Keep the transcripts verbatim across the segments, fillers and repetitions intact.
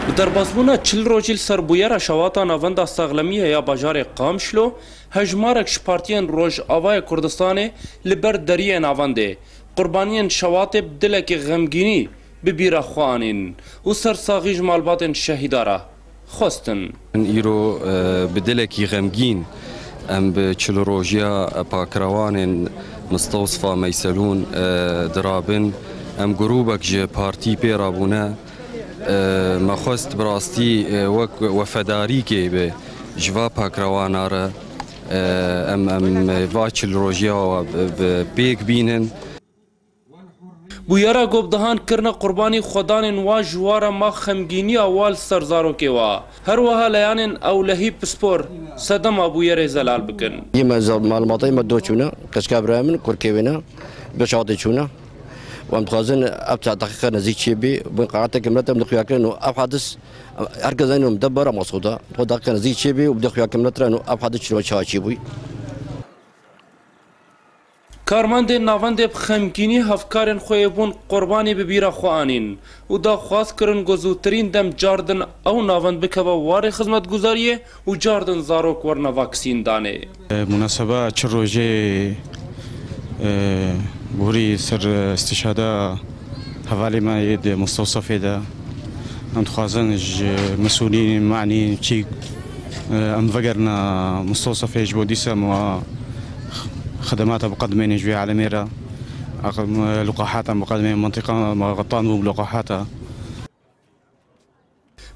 Bi derbasbûna çil rojî li ser bûyera şewata navenda saxlemiyê ya bajarê Qamişlo, hejmarek ji partiyên Rojavayê Kurdistanê li ber deriyê navendê qurbaniyên şewatê bi dilekî xemgînî bi bîra xwe anîn û sersaxî ji malbatên şehîda re xwestin. Îro, e, bi dilekî xemgîn em bi çil rojiya pakrewanên Mistewsifa Meyselûn, e, dirabin. Em grûbek ji partî pê rabûne. E, me xwest bi rastî, e, wek wefedarîkê bi ji va pakrewana re, e, em, em va çil rojiya we bi, bi pêk bînin. Bûyera ku bi dehan kirine qurbanî xwedanên wa ji wa re ma xemgîniya wa li ser zarokê wa. Her wiha leyanên ewlehî pispor sedema bûyerê zelal bikin. Yê me zel-, malumatê me do çûne, qeçka birayê min, kurkê wê ne, bi şadê çûne. Û em dixwazin ev saet deqîqe nezîk çê bî, bin qenaeteke milet em dixuya kirin û ev hadis, her kes zeyno em de bara Moskovda. Xwe deqîqe nezîk çê bî û bi dixuya ke milet re û ev hadis çilo çawa çê bûyî. Karmendên navendê bi xemgînî hevkarên xwe yê bûn qurbanî bi bîra xwe anîn û daxwaz kirin ku zûtirîn dem cardin ew navend bikeve warê xizmetguzariyê û cardin zarok werine vaksîndanê. Munaseba çi rojê, e, borî ser istişhada hevalê me yê di Mustewsefê de. Em dixwazin ji mesûlîn, manî, çî, e, em vegerine Mustewsefê ji bo dîsa em wa xidemata biqedimêne ji vê alemê re. Aqim, e, luqahata biqedimê, mentiqa me xetan bû bi luqahata.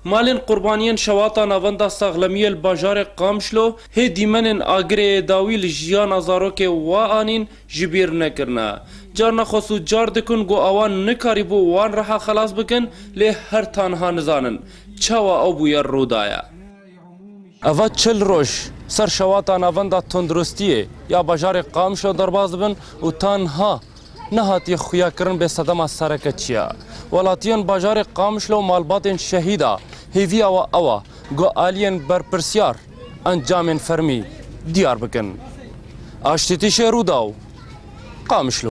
Malên qurbaniyên şewata navenda saxlemiyê li bajarê Qamişlo hê dîmenên agirê yê dawî li jiyana zarokê wa anîn ji bîr nekirine. Carna xwe sûcdar dikin ku awan nikarîbû wan reha xelas bikin, lê her tanha nizanin çawa ew bûyer rû daye. Eva çil roj ser şewata navenda tunduristiyê ya bajarê Qamişlo derbas dibin û tanha nehatiye xuyakirin bê sedema sereke çi ye. Welatiyên bajarê Qamişlo û malbatên şehîda hêviya we ew e ku aliyên berpirsiyar encamên fermî diyar bikin. Aştîtî Şêrûdaw, Qamişlo.